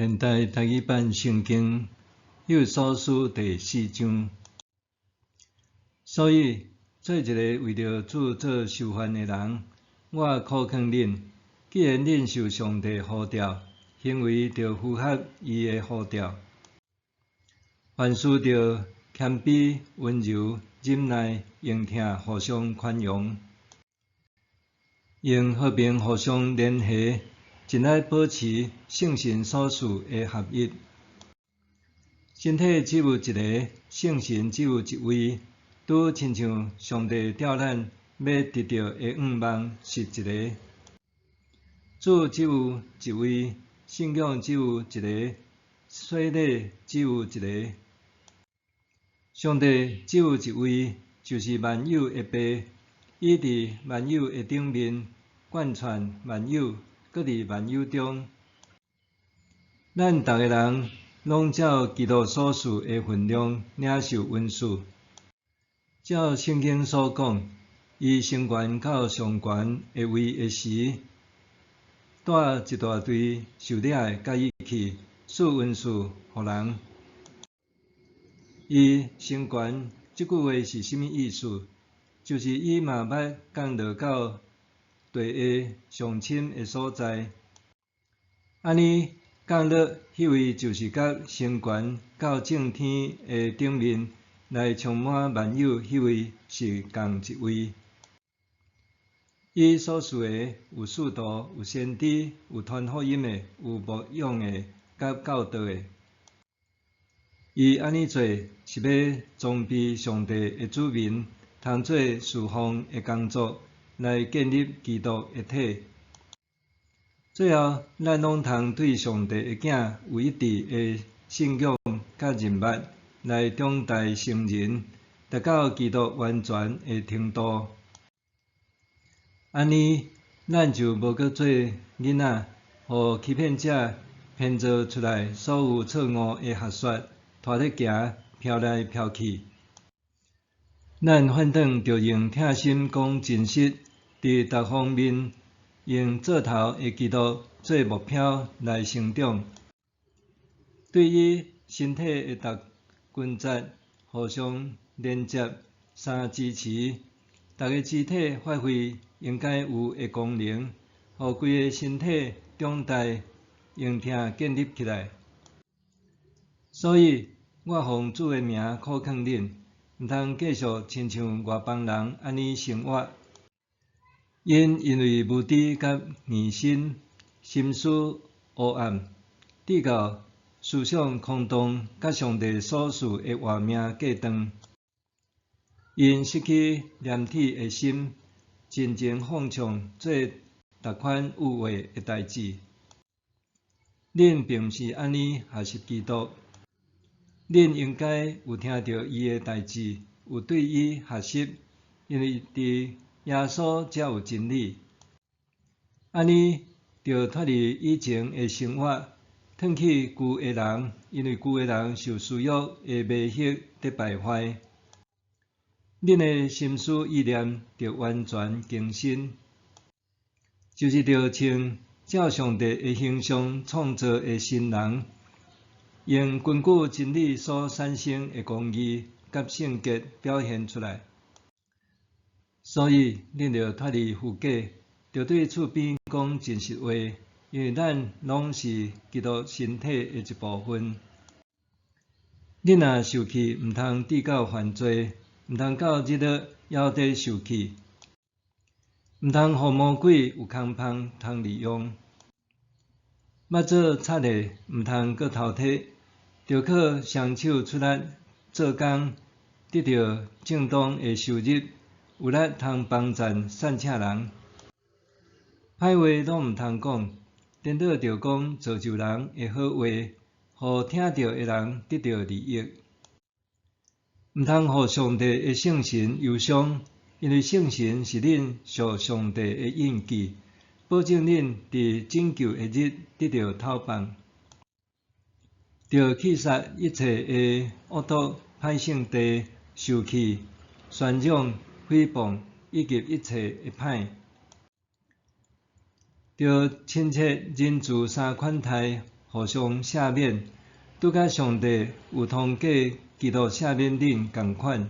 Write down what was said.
現代台語版聖經以弗所書第四章。所以，做一個為著主做囚犯的人，我苦勸恁：既然恁受上帝呼召，行為著符合伊的呼召。凡事著謙卑、溫柔、忍耐、用疼互相寬容，用和平互相連繫，盡愛保持聖神所賜的合一。身體只有一个，聖神只有一位，拄親像上帝召咱欲得著的願望是一个。主只有一位，信仰只有一个，洗禮只有一个。上帝只有一位，就是萬有的父，伊佇萬有的頂面，貫穿萬有，閣佇萬有中。咱逐个人攏照基督所賜的份量領受恩賜。照聖經所講，伊升懸到上懸的位的時，帶一大隊受掠的佮伊去，賜恩賜予人。伊升懸這句話是啥物意思？就是伊嘛捌降落到地下上深的所在。按呢降落，彼位就是佮升懸到眾天的頂面來充滿萬有，彼位是仝一位。伊所賜的有使徒，有先知，有傳福音的，有牧養的，佮教導的。伊按呢做，是欲裝備上帝的子民，通做事奉的工作，來建立基督的體。最後，咱攏通對上帝的囝有一致的信仰佮認捌，來長大成人，達到基督完全的程度。按呢，咱就無閣做囡仔，予欺騙者編造出來所有錯誤的學說，拖咧行，飄來飄去。咱反轉著用疼心講真實，佇逐方面用做頭的基督做目標來成長。對於身體的逐關節互相連接、相支持，逐个肢體發揮應該有的功能，予規个身體長大，用疼建立起來。所以，我奉主的名苦勸恁，毋通繼續親像外邦人按呢生活。𪜶因為無知佮硬心，心思烏暗，直到思想空洞，佮上帝所賜的活命隔斷。𪜶失去廉恥的心，盡情放縱做逐款欲畫的代誌。恁並毋是按呢學習基督，恁應該有聽著伊的代誌，有對伊學習，因為佇耶穌才有真理。按呢，著脫離以前的生活，褪去舊的人，因為舊的人受私欲的迷惑得敗壞。恁的心思意念著完全更新，就是著穿照上帝的形象創造的新人，用根據真理所產生的公義佮聖潔表現出來。所以，恁著脫離虛假，著對厝邊講真實話，因為咱攏是基督身體的一部分。恁若受氣，毋通致到犯罪，毋通到日落猶佇受氣，毋通予魔鬼有空縫通利用。捌做賊的，毋通閣偷提，著靠雙手出力做工，得著正當的收入，有力通幫贊善請人。歹話攏毋通講，顛倒著講造就人的好話，予聽著的人得著利益。毋通予上帝的聖神憂傷，因為聖神是恁屬上帝的印記，保證恁佇拯救的日得著討放。著棄殺一切的惡毒、歹性地、受氣、喧嚷、誹謗，以及一切的歹。著親切仁慈三款待，互相赦免，拄佮上帝有通過基督赦免恁仝款。